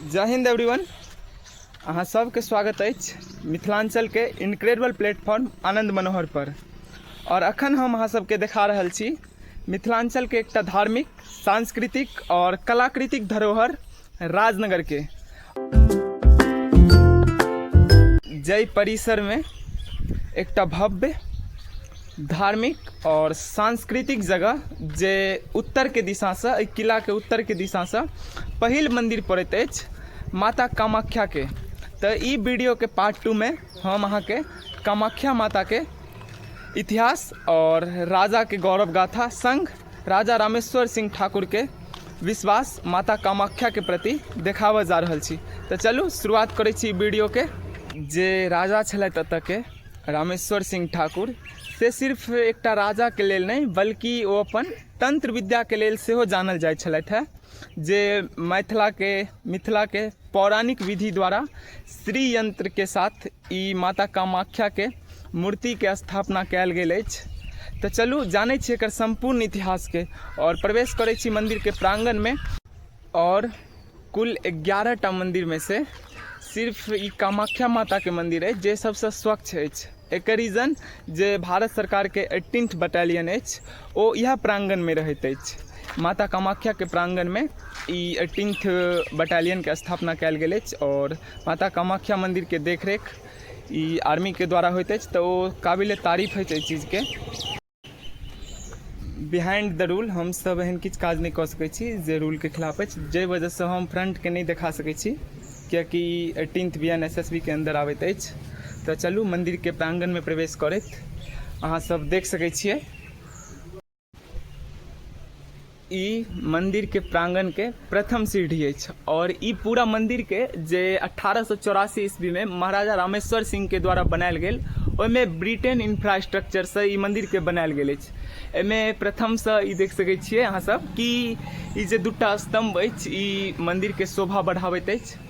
जय हिंद एवरीवन, अहाँ सबके स्वागत अछि मिथिलांचलके इनक्रेडिबल प्लेटफॉर्म आनंद मनोहर पर। और अखन हम अहाँ सबके देखा रहल छी मिथिलांचलके एकटा धार्मिक, सांस्कृतिक और कलाकृतिक धरोहर राजनगर के, जय परिसर में एकटा भव्य धार्मिक और सांस्कृतिक जगह जे उत्तर के दिशा से, एहि किला के उत्तर के दिशा से पहिल मंदिर पड़ैत अछि माता कामाख्या के। तऽ ई वीडियो के पार्ट 2 में हम अहाँके कामाख्या माता के इतिहास और राजा के गौरव गाथा संग राजा रामेश्वर सिंह ठाकुर के विश्वास माता कामाख्या के प्रति देखाबऽ जा रहल छी। तऽ चलू शुरुआत करै छी वीडियो के। जे राजा छलथि एतऽ के रामेश्वर सिंह ठाकुर, से सिर्फ एकटा राजाके लेल नहि बल्कि ओ अपन तंत्र विद्याके लेल सेहो जानल जाइ छलथि हेँ, जे मिथिलाके मिथिलाके पौराणिक विधि द्वारा श्री यंत्रके साथ ई माता कामाख्याके मूर्तिके स्थापना कयल गेल अछि। तऽ चलू जानै छी एकर सम्पूर्ण इतिहासके आओर प्रवेश करै छी मन्दिरके प्राङ्गणमे। आओर कुल 11 टा मन्दिरमे से सिर्फ ई कामाख्या माताके मन्दिर अछि जे सबसँ स्वच्छ अछि। एकर रीजन जे भारत सरकारके 18th battalion अछि ओ इएह प्राङ्गणमे रहैत अछि। माता कामाख्याके प्राङ्गणमे ई 18th बटालियनके स्थापना कयल गेल अछि आओर माता कामाख्या मन्दिरके देखरेख ई आर्मीके द्वारा होइत अछि, तऽ ओ काबिले तारीफ अछि एहि चीजके। बिहाइंड द रूल हमसभ एहन किछु काज नहि कऽ सकै छी जे रूलके खिलाफ अछि, जाहि वजहसँ हम फ्रंटके नहि देखा सकै छी, कियाकि 18th B N S S B के अन्दर आबैत अछि। तऽ चलू मन्दिरके प्राङ्गणमे प्रवेश करैत अहाँ सब देख सकै छियै ई मन्दिरके प्राङ्गणके प्रथम सीढ़ी अछि। आओर ई पूरा मन्दिरके जे 1884 ईस्वीमे महाराजा रामेश्वर सिंहके द्वारा बनायल गेल, ओहिमे ब्रिटेन इंफ्रास्ट्रक्चरसँ ई मन्दिरके बनायल गेल अछि। एहिमे प्रथमसँ ई देख सकै छियै अहाँ सब कि ई जे दूटा स्तम्भ अछि ई मन्दिरके शोभा बढ़ाबैत अछि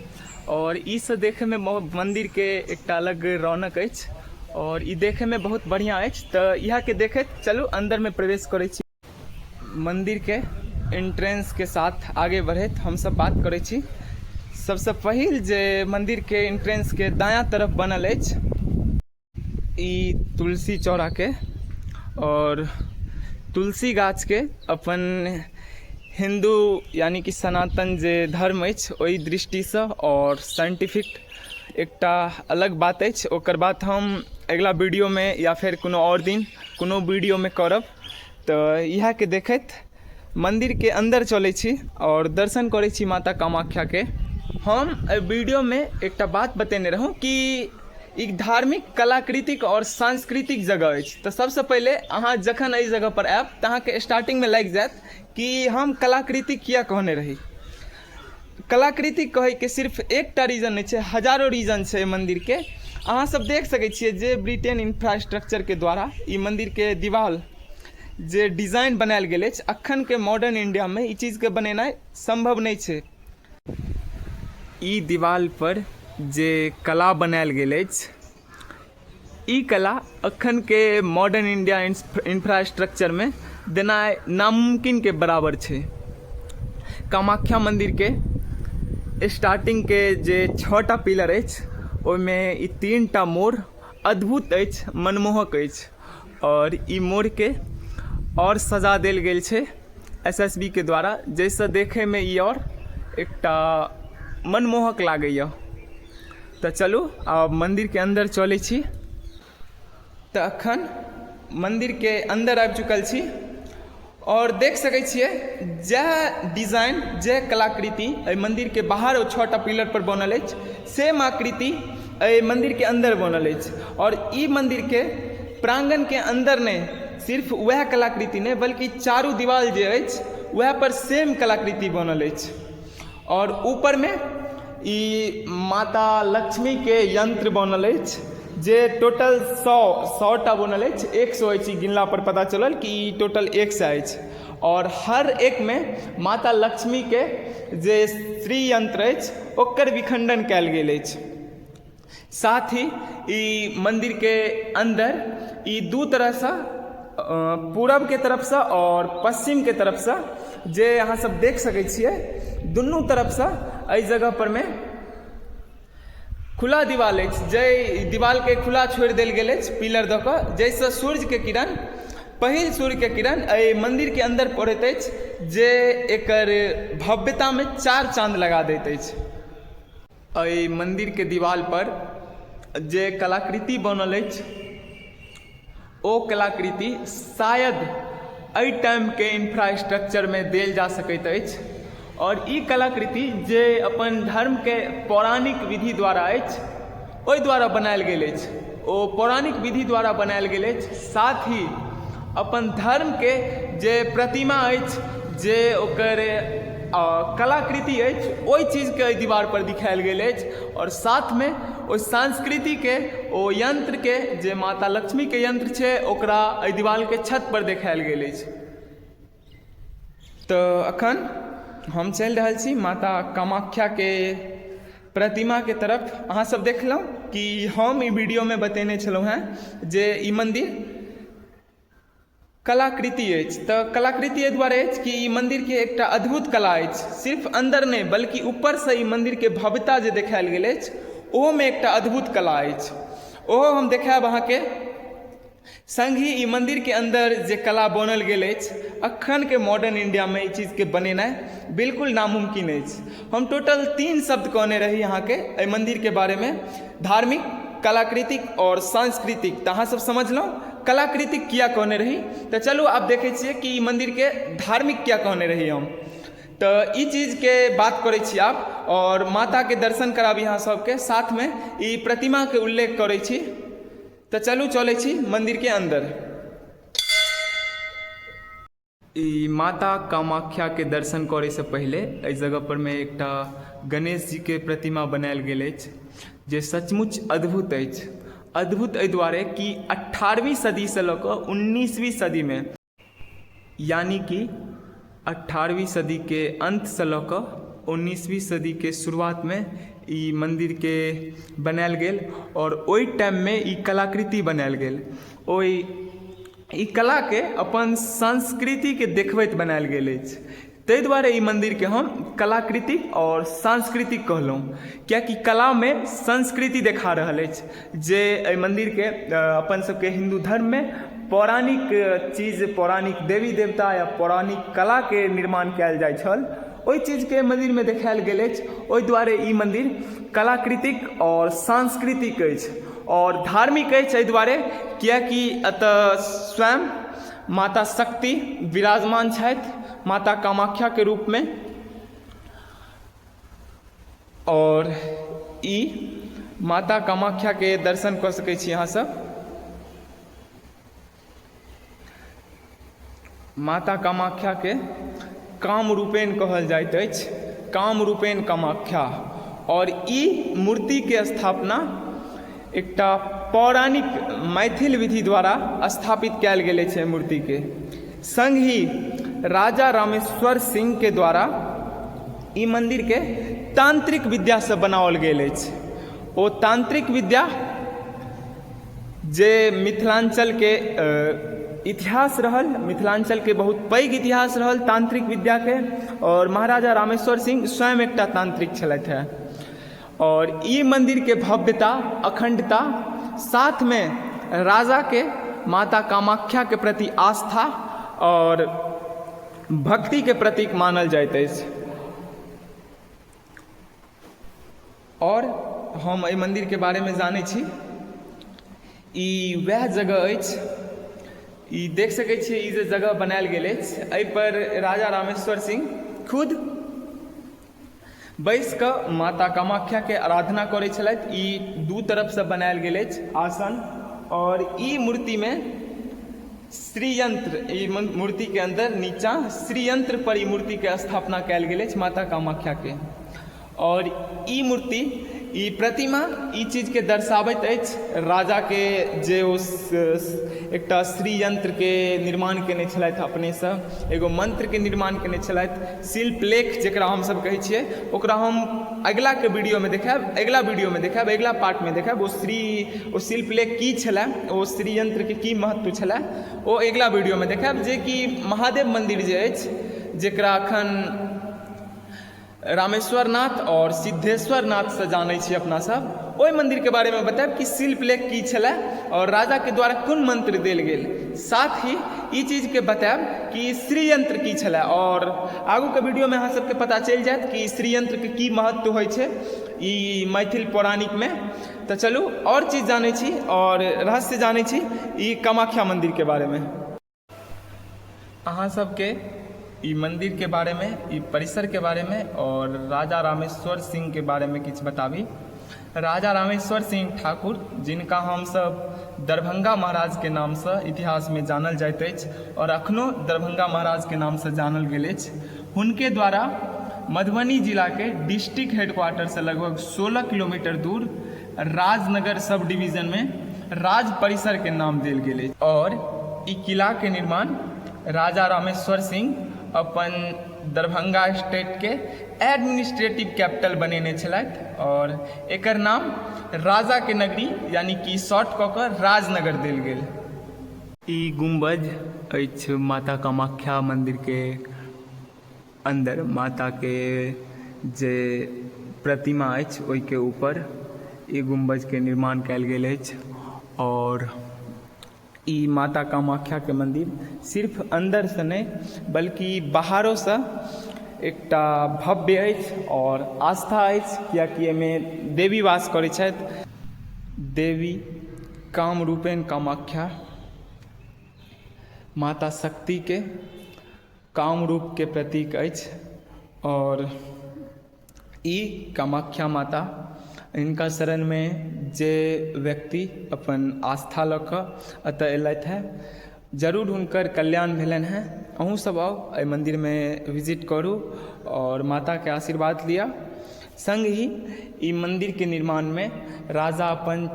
आओर ई से देखैमे मन्दिरके एकटा अलग रौनक अछि आओर ई देखैमे बहुत बढ़िआँ अछि। तऽ इएहके देखैत चलू अन्दरमे प्रवेश करै छी। मन्दिरके एंट्रेंसके साथ आगे बढ़ैत हमसब बात करै छी सबसँ पहिल जे मन्दिरके एंट्रेंसके दायाँ तरफ बनल अछि ई तुलसी चौराके। और तुलसी गाछके अपन हिन्दू यानी कि सनातन जे धर्म अछि ओहि दृष्टिसँ और साइंटिफिक एकटा अलग बात अछि, ओकर बात हम अगिला वीडियोमे या फेर कोनो आओर दिन कोनो वीडियोमे करब। तऽ इएहके देखैत मन्दिरके अन्दर चलै छी आओर दर्शन करै छी माता कामाख्याके। हम एहि वीडियोमे एकटा बात बतेने रहौँ कि ई धार्मिक, कलाकृतिक आओर सांस्कृतिक जगह अछि। तऽ सबसँ पहिले अहाँ जखन एहि जगहपर आयब तऽ अहाँके स्टार्टिंगमे लागि जायत कि हम कलाकृतिक किया कहने रही। कलाकृतिक कहैके सिर्फ एकटा रीजन नहि छै, हजारो रीजन छै एहि मन्दिरके। अहाँ सब देख सकै छियै जे ब्रिटेन इंफ्रास्ट्रक्चरके द्वारा ई मन्दिरके दीवाल जे डिजाइन बनायल गेल अछि, अखनके मॉडर्न इंडियामे ई चीजके बनेनाइ सम्भव नहि छै। ई दीवाल पर जे कला बनायल गेल अछि ई कला अखनके मॉडर्न इंडिया इंफ्रास्ट्रक्चरमे देनाइ नामुमकिनके बराबर छै। कामाख्या मन्दिरके स्टार्टिंगके जे 6टा पिलर अछि ओहिमे ई 3टा मोर अद्भुत अछि, मनमोहक अछि आओर ई मोरके आओर सजा देल गेल छै एस एस बी के द्वारा, जाहिसँ देखैमे ई आओर एकटा मनमोहक लागैए। तऽ चलू आब मन्दिरके अन्दर चलै छी। तऽ अखन मन्दिरके अन्दर आबि चुकल छी आओर देख सकै छियै जएह डिजाइन जएह कलाकृति एहि मन्दिरके बाहर ओ 6टा पिलर पर बनल अछि सेम आकृति एहि मन्दिरके अन्दर बनल अछि। आओर ई मन्दिरके प्राङ्गणके अन्दर नहि सिर्फ वएह कलाकृति नहि बल्कि चारू दीवाल जे अछि वएह पर सेम कलाकृति बनल अछि। आओर ऊपरमे ई माता लक्ष्मीके यंत्र बनल अछि जे टोटल 100टा बनल अछि, 100 अछि। गिनला पर पता चलल कि ई टोटल 100 अछि। आओर हर एकमे माता लक्ष्मीके जे श्री यंत्र अछि ओकर विखंडन कयल गेल अछि। साथ ही ई मन्दिरके अन्दर ई दू तरहसँ पूरबके तरफसँ आओर पश्चिमके तरफसँ जे अहाँ सब देख सकै छियै दुनू तरफसँ एहि जगह पर मे खुला दीवाल अछि, जाहि दीवालके खुला छोड़ि देल गेल अछि पिलर दऽ कऽ, जाहिसँ सूर्यके किरण, पहिल सूर्यके किरण एहि मन्दिरके अन्दर पड़ैत अछि, जे एकर भव्यतामे चार चाँद लगा दैत अछि। एहि मन्दिरके दीवाल पर जे कलाकृति बनल अछि ओ कलाकृति शायद एहि टाइमके इन्फ्रास्ट्रक्चरमे देल जा सकैत अछि। आओर ई कलाकृति जे अपन धर्मके पौराणिक विधि द्वारा अछि, ओहि द्वारा बनायल गेल अछि, ओ पौराणिक विधि द्वारा बनायल गेल अछि। साथ ही अपन धर्मके जे प्रतिमा अछि, जे ओकर कलाकृति अछि, ओहि चीजके एहि दीवारपर दिखायल गेल अछि। आओर साथमे ओहि संस्कृतिके ओ यन्त्रके, जे माता लक्ष्मीके यन्त्र छै, ओकरा एहि दीवालके छतपर देखायल गेल अछि। तऽ अखन हम चलि रहल छी माता कामाख्याके प्रतिमाके तरफ। अहाँसब देखलहुँ कि हम ई वीडियोमे बतेने छलहुँ हेँ जे ई मन्दिर कलाकृति अछि। तऽ कलाकृति एहि दुआरे अछि कि ई मन्दिरके एकटा अद्भुत कला अछि। सिर्फ अन्दर नहि, बल्कि ऊपरसँ ई मन्दिरके भव्यता जे देखायल गेल अछि, ओहोमे एकटा अद्भुत कला अछि। ओहो हम देखायब अहाँके। सङ्गहि ई मन्दिरके अन्दर जे कला बनल गेल अछि, अखनके मॉडर्न इण्डियामे ई चीजके बनेनाइ बिल्कुल नामुमकिन अछि। हम टोटल 3 शब्द कहने रही अहाँके एहि मन्दिरके बारेमे: धार्मिक, कलाकृतिक आओर सांस्कृतिक। तऽ अहाँसब समझलहुँ कलाकृतिक किया कहने रही। तऽ चलू, आब देखै छियै कि ई मन्दिरके धार्मिक किया कहने रही हम। तऽ ई चीजके बात करै छी आब, आओर माताके दर्शन कराबी अहाँ सबके, साथमे ई प्रतिमाके उल्लेख करै छी। तऽ चलू, चलै छी मन्दिरके अन्दर। ई माता कामाख्याके दर्शन करैसँ पहिले एहि जगह परमे एकटा गणेश जीके प्रतिमा बनायल गेल अछि, जे सचमुच अद्भुत अछि। अद्भुत एहि दुआरे कि 18वीं सदीसँ लऽ कऽ 19वीं सदीमे, यानि कि 18वीं सदीके अन्तसँ लऽ कऽ 19वीं सदीके शुरुआतमे ई मन्दिरके बनायल गेल आओर ओहि टाइममे ई कलाकृति बनायल गेल। ओहि ई कलाके अपन संस्कृतिके देखबैत बनायल गेल अछि। ताहि दुआरे ई मन्दिरके हम कलाकृतिक आओर सांस्कृतिक कहलहुँ, कियाकि कलामे संस्कृति देखा रहल अछि, जे एहि मन्दिरके अपन सबके हिन्दू धर्ममे पौराणिक चीज, पौराणिक देवी देवता या पौराणिक कलाके निर्माण कयल जाइ छल, ओहि चीजके मन्दिरमे देखायल गेल अछि। ओहि दुआरे ई मन्दिर कलाकृतिक आओर सांस्कृतिक अछि। आओर धार्मिक अछि एहि दुआरे कियाकि एतऽ स्वयं माता शक्ति विराजमान छथि माता कामाख्याके रूपमे। आओर ई माता कामाख्याके दर्शन कऽ सकै छी अहाँसब। माता कामाख्याके कामरूपेण कहल जाइत अछि, कामरूपेण कामाख्या। आओर ई मूर्तिके स्थापना एकटा पौराणिक मैथिल विधि द्वारा स्थापित कयल गेल अछि एहि मूर्तिके। सङ्गहि राजा रामेश्वर सिंहके द्वारा ई मन्दिरके तान्त्रिक विद्यासँ बनाओल गेल अछि। ओ तान्त्रिक विद्या जे मिथिलाञ्चलके इतिहास रहल, मिथिलाञ्चलके बहुत पैघ इतिहास रहल तान्त्रिक विद्याके। आओर महाराजा रामेश्वर सिंह स्वयं एकटा तान्त्रिक छलथि हेँ। आओर ई मन्दिरके भव्यता, अखण्डता, साथमे राजाके माता कामाख्याके प्रति आस्था आओर भक्तिके प्रतीक मानल जाइत अछि। आओर हम एहि मन्दिरके बारेमे जानै छी। ई वएह जगह अछि, ई देख सकै छियै, ई जे जगह बनायल गेल अछि, एहिपर राजा रामेश्वर सिंह खुद बैस कऽ माता कामाख्याके आराधना करै छलथि। ई दू तरफसँ बनायल गेल अछि आसन। आओर ई मूर्तिमे श्रीयंत्र, ई मूर्तिके अन्दर नीचाँ श्रीयंत्र पर ई मूर्तिके स्थापना कयल गेल अछि माता कामाख्याके। आओर ई मूर्ति, ई प्रतिमा ई चीजके दर्शाबैत अछि, राजाके जे ओ एकटा श्रीयंत्रके निर्माण केने छलथि, अपनेसँ एगो मन्त्रके निर्माण केने छलथि, शिल्पलेख जकरा हमसब कहै छियै। ओकरा हम अगिलाके वीडियोमे देखायब, अगिला वीडियोमे देखायब, अगिला पार्टमे देखायब। ओ शिल्पलेख की छलै, ओ श्रीयंत्रके की महत्व छलै, ओ अगिला वीडियोमे देखायब। जेकि महादेव मन्दिर जे अछि, जकरा अखन रामेश्वर नाथ आओर सिद्धेश्वर नाथसँ जानै छी अपना सब। ओहि मन्दिरके बारेमे बतायब कि शिल्पलेख की छलै आओर राजाके द्वारा कोन मन्त्र देल गेल। साथ ही ई चीजके बतायब कि श्रीयंत्र की छलै आओर आगूके वीडियोमे अहाँ सबके पता चलि जायत कि श्रीयंत्रके की महत्व होइ छै ई मैथिल पौराणिकमे। तऽ चलू, आओर चीज जानै छी आओर रहस्य जानै छी ई कामाख्या मन्दिरके बारेमे। अहाँ सबके ई मन्दिरके बारेमे, ई परिसरके बारेमे आओर राजा रामेश्वर सिंहके बारेमे किछु बताबी। राजा रामेश्वर सिंह ठाकुर, जिनका हमसब दरभङ्गा महाराजके नामसँ इतिहासमे जानल जाइत अछि आओर अखनो दरभङ्गा महाराजके नामसँ जानल गेल अछि, हुनके द्वारा मधुबनी जिलाके डिस्ट्रिक्ट हेडक्वार्टरसँ लगभग 16 किलोमीटर दूर राजनगर सब डिवीजनमे राज परिसरके नाम देल गेल अछि आओर ई किलाके निर्माण राजा रामेश्वर सिंह अपन दरभङ्गा स्टेटके एडमिनिस्ट्रेटिव कैपिटल बनेने छलथि आओर एकर नाम राजाके नगरी, यानि कि शॉर्ट कऽ कऽ राजनगर देल गेल। ई गुम्बज अछि माता कामाख्या मन्दिरके अन्दर माताके जे प्रतिमा अछि, ओहिके ऊपर ई गुम्बजके निर्माण कयल गेल अछि। आओर ई माता कामाख्याके मन्दिर सिर्फ अन्दरसँ नहि, बल्कि बाहरोसँ एकटा भव्य अछि आओर आस्था अछि, किआकि एहिमे देवी वास करै छथि, देवी कामरूपेण कामाख्या, माता शक्तिके कामरूपके प्रतीक अछि। आओर ई कामाख्या माता, हिनका शरणमे जे व्यक्ति अपन आस्था लऽ कऽ एतऽ एलथि हँ, जरूर हुनकर कल्याण भेलनि हँ। अहूँ सब आउ, एहि मन्दिरमे विजिट करू आओर माताके आशीर्वाद लिअ। सङ्ग ही ई मन्दिरके निर्माणमे राजा अपन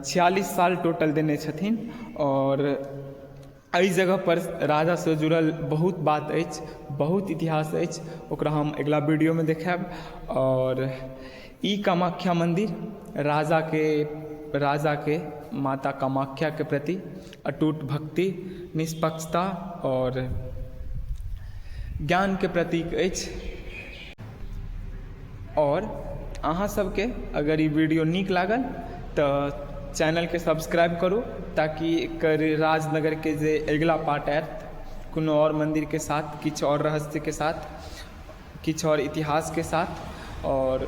46 साल टोटल देने छथिन। आओर एहि जगह पर राजासँ जुड़ल बहुत बात अछि, बहुत इतिहास अछि, ओकरा हम अगिला वीडियोमे देखायब। आओर ई कामाख्या मन्दिर राजाके माता कामाख्याके प्रति अटूट भक्ति, निष्पक्षता आओर ज्ञानके प्रतीक अछि। आओर अहाँ सबके अगर ई वीडियो नीक लागल तऽ चैनलके सब्सक्राइब करू, ताकि एकर राजनगरके जे अगिला पार्ट आयत, कोनो आओर मन्दिरके साथ, किछु आओर रहस्यके साथ, किछु आओर इतिहासके साथ। आओर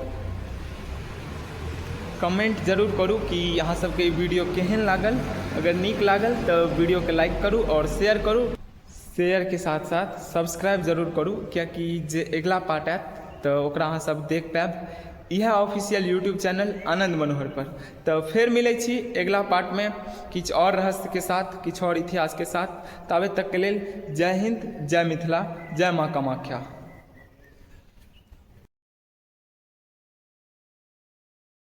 कमेन्ट जरूर करू कि अहाँ सबके ई वीडियो केहन लागल। अगर नीक लागल तऽ वीडियोके लाइक करू आओर शेयर करू। शेयरके साथ साथ सब्सक्राइब जरूर करू, कियाकि जे अगिला पार्ट आयत तऽ ओकरा अहाँ सब देख पायब इएह ऑफिशियल यूट्यूब चैनल आनन्द मनोहर पर। तऽ फेर मिलै छी अगिला पार्टमे किछु आओर रहस्यके साथ, किछु आओर इतिहासके साथ। ताबे तकके लेल जय हिन्द, जय मिथिला, जय माँ कामाख्या।